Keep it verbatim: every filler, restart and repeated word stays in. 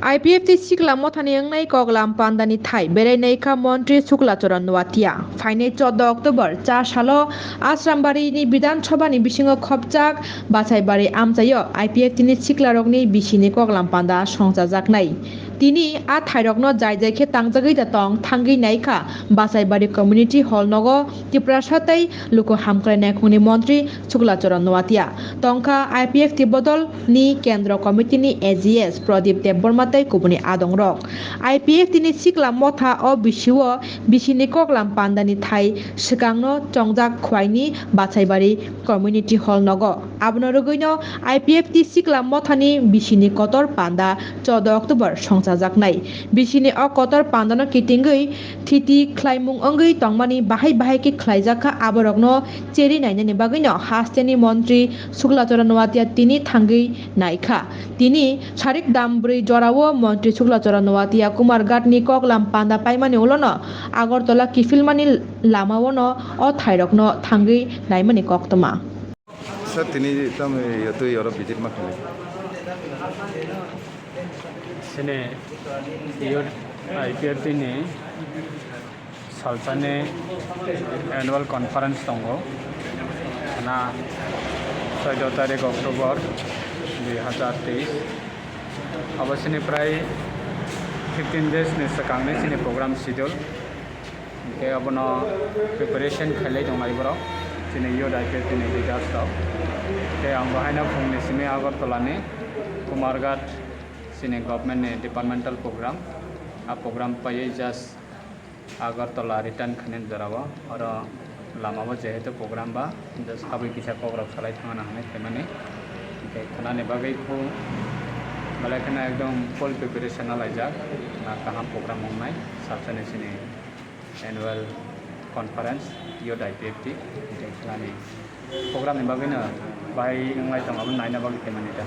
I P F T sikla mothani wngnai koklam pandani thai berai naikha Montri Sukla Charan Noatia. Phainai choudo October cha salo Asrambari ni Bidhan Sabha ni bisingo khopjak Basaibari amchaio I P F T ni siklarokni bisini koklam panda songchajaknai. Tini a thairokno jai jai khe tangjagwi da tong thangwi naikha Basaibari Community Hall nogo Tiprasa tei Luku Hamkrai Naikhungni Montri Sukla Charan Noatia. Tongkha I P F T bodol ni Kendro Committee ni A G S Pradip Debbarma tei kubuni adongrok. I P F T ni sikla motha o bisio bisini koklam pandani thai swkangno chongjak Khwaini Basaibari Community Hall nogo. Abono rwgwino I P F T sikla mothani bisini kotor panda choudo October songchajaknai. Bisini o kotor pandano kitingwi thiti khlaimung wngwi tongmani bahai bahai khe khlaijakha, aborokno cheri nainani bagwino hasteni montri Sukla Charan Noatia tini thangwi naikha. Tini sarik dam bwrwi jorao montri Sukla Charan Noatia Kumarghat ni koklam panda paimani ulono Agartala kiphilmani lamaono o thairokno thangwi naimani koktwma. Sir, tini tamo yotwi oro visit ma khlai? Sini youth I P F T ni salsani annual conference tongo. Na choudo tarik October dui hazar teis. Abo sini prai fifteen days ni swkangni sini program schedule. Hingke abono preparation khailai tonglai borok, chini youth I P F T ni leaders rok. Tei ang bo haino phungni simi Agartala ni Kumarghat chini government ni departmental program. A program paiwi just Agartala return khainani jorao. Oro lama o jehetu program ba just habwi kisa kok rok salai thangna hinwi phaimani. Hingke khwnani bagwi kho belai kheno ekdom full preparation laijak. Na kaham program wngnai salsani chini annual conference youth I P F T, tei khlani program ni bagwi no bahai wnglai tong abo naina bagwi khaimani da.